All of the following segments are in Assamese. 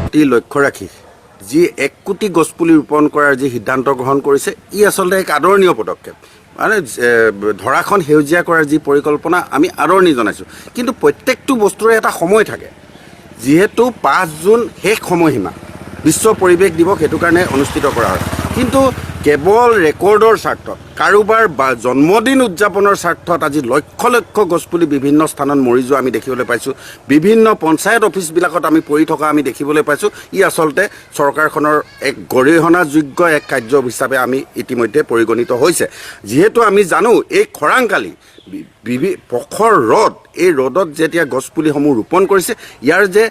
প্ৰতি লক্ষ্য ৰাখি যি 1 কোটি গছপুলি ৰোপণ কৰাৰ যি সিদ্ধান্ত গ্ৰহণ কৰিছে, ই আচলতে এক আদৰণীয় পদক্ষেপ। মানে ধৰাখন সেউজীয়া কৰাৰ যি পৰিকল্পনা, আমি আদৰণি জনাইছোঁ। কিন্তু প্ৰত্যেকটো বস্তুৰে এটা সময় থাকে। যিহেতু 5 জুন শেষ সময়সীমা, বিশ্ব পৰিৱেশ দিৱস সেইটো কাৰণে অনুষ্ঠিত কৰা হয়। কিন্তু কেৱল ৰেকৰ্ডৰ স্বাৰ্থত, কাৰোবাৰ বা জন্মদিন উদযাপনৰ স্বাৰ্থত আজি লক্ষ লক্ষ গছপুলি বিভিন্ন স্থানত মৰি যোৱা আমি দেখিবলৈ পাইছোঁ। বিভিন্ন পঞ্চায়ত অফিচবিলাকত আমি পৰি থকা আমি দেখিবলৈ পাইছোঁ। ই আচলতে চৰকাৰখনৰ এক গৰিহণাযোগ্য এক কাৰ্য হিচাপে আমি ইতিমধ্যে পৰিগণিত হৈছে। যিহেতু আমি জানো, এই খৰাংকালি প্ৰখৰ ৰ'দ, এই ৰ'দত যেতিয়া গছপুলিসমূহ ৰোপণ কৰিছে, ইয়াৰ যে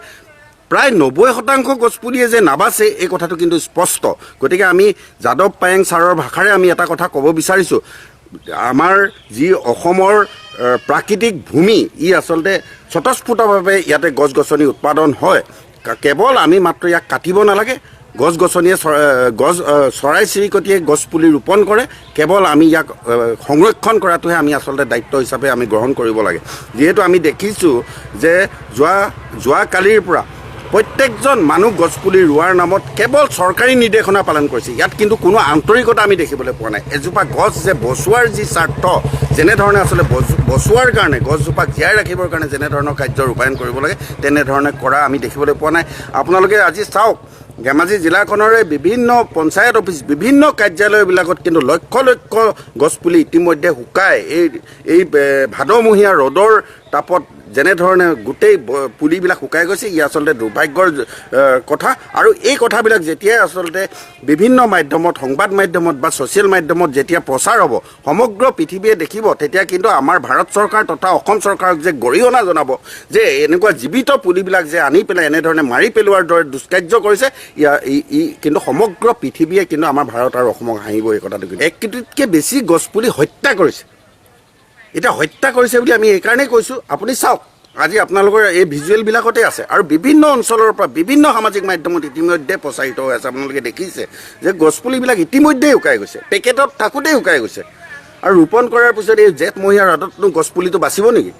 প্ৰায় 90% গছপুলিয়ে যে নাবাচে, এই কথাটো কিন্তু স্পষ্ট। গতিকে আমি যাদৱ পায়েং ছাৰৰ ভাষাৰে আমি এটা কথা ক'ব বিচাৰিছোঁ, আমাৰ যি অসমৰ প্ৰাকৃতিক ভূমি, ই আচলতে স্বতঃস্ফূৰ্তভাৱে ইয়াতে গছ গছনি উৎপাদন হয়। কেৱল আমি মাত্ৰ ইয়াক কাটিব নালাগে। গছ গছনিয়ে গছ চৰাই চিৰিকটিয়ে গছপুলি ৰোপণ কৰে। কেৱল আমি ইয়াক সংৰক্ষণ কৰাটোহে আমি আচলতে দায়িত্ব হিচাপে আমি গ্ৰহণ কৰিব লাগে। যিহেতু আমি দেখিছোঁ যে যোৱাকালিৰ পৰা প্ৰত্যেকজন মানুহ গছপুলি ৰোৱাৰ নামত কেৱল চৰকাৰী নিৰ্দেশনা পালন কৰিছে। ইয়াত কিন্তু কোনো আন্তৰিকতা আমি দেখিবলৈ পোৱা নাই। এজোপা গছ যে বচোৱাৰ যি স্বাৰ্থ, যেনেধৰণে আচলতে বচোৱাৰ কাৰণে, গছজোপাক জীয়াই ৰাখিবৰ কাৰণে যেনেধৰণৰ কাৰ্য ৰূপায়ণ কৰিব লাগে, তেনেধৰণে কৰা আমি দেখিবলৈ পোৱা নাই। আপোনালোকে আজি চাওক, ধেমাজি জিলাখনৰে বিভিন্ন পঞ্চায়ত অফিচ, বিভিন্ন কাৰ্যালয়বিলাকত কিন্তু লক্ষ লক্ষ গছপুলি ইতিমধ্যে শুকাই এই ভাদমহীয়া ৰ'দৰ তাপত যেনেধৰণে গোটেই পুলিবিলাক শুকাই গৈছে, ই আচলতে দুৰ্ভাগ্যৰ কথা। আৰু এই কথাবিলাক যেতিয়াই আচলতে বিভিন্ন মাধ্যমত, সংবাদ মাধ্যমত বা ছ'চিয়েল মাধ্যমত যেতিয়া প্ৰচাৰ হ'ব, সমগ্ৰ পৃথিৱীয়ে দেখিব, তেতিয়া কিন্তু আমাৰ ভাৰত চৰকাৰ তথা অসম চৰকাৰক যে গৰিহণা জনাব যে এনেকুৱা জীৱিত পুলিবিলাক যে আনি পেলাই এনেধৰণে মাৰি পেলোৱাৰ দৰে দুষ্কাৰ্য কৰিছে, ইয়াৰ ই কিন্তু সমগ্ৰ পৃথিৱীয়ে কিন্তু আমাৰ ভাৰত আৰু অসমক হাঁহিব। এই কথাটো কিন্তু 1 কোটিতকৈ বেছি গছপুলি হত্যা কৰিছে। এতিয়া হত্যা কৰিছে বুলি আমি এইকাৰণেই কৈছোঁ, আপুনি চাওক, আজি আপোনালোকৰ এই ভিজুৱেলবিলাকতে আছে আৰু বিভিন্ন অঞ্চলৰ পৰা বিভিন্ন সামাজিক মাধ্যমত ইতিমধ্যে প্ৰচাৰিত হৈ আছে। আপোনালোকে দেখিছে যে গছপুলিবিলাক ইতিমধ্যেই শুকাই গৈছে, পেকেটত থাকোঁতেই শুকাই গৈছে। আৰু ৰোপণ কৰাৰ পিছত এই জেঠমহীয়া ৰ'দতনো গছপুলিটো বাচিব নেকি?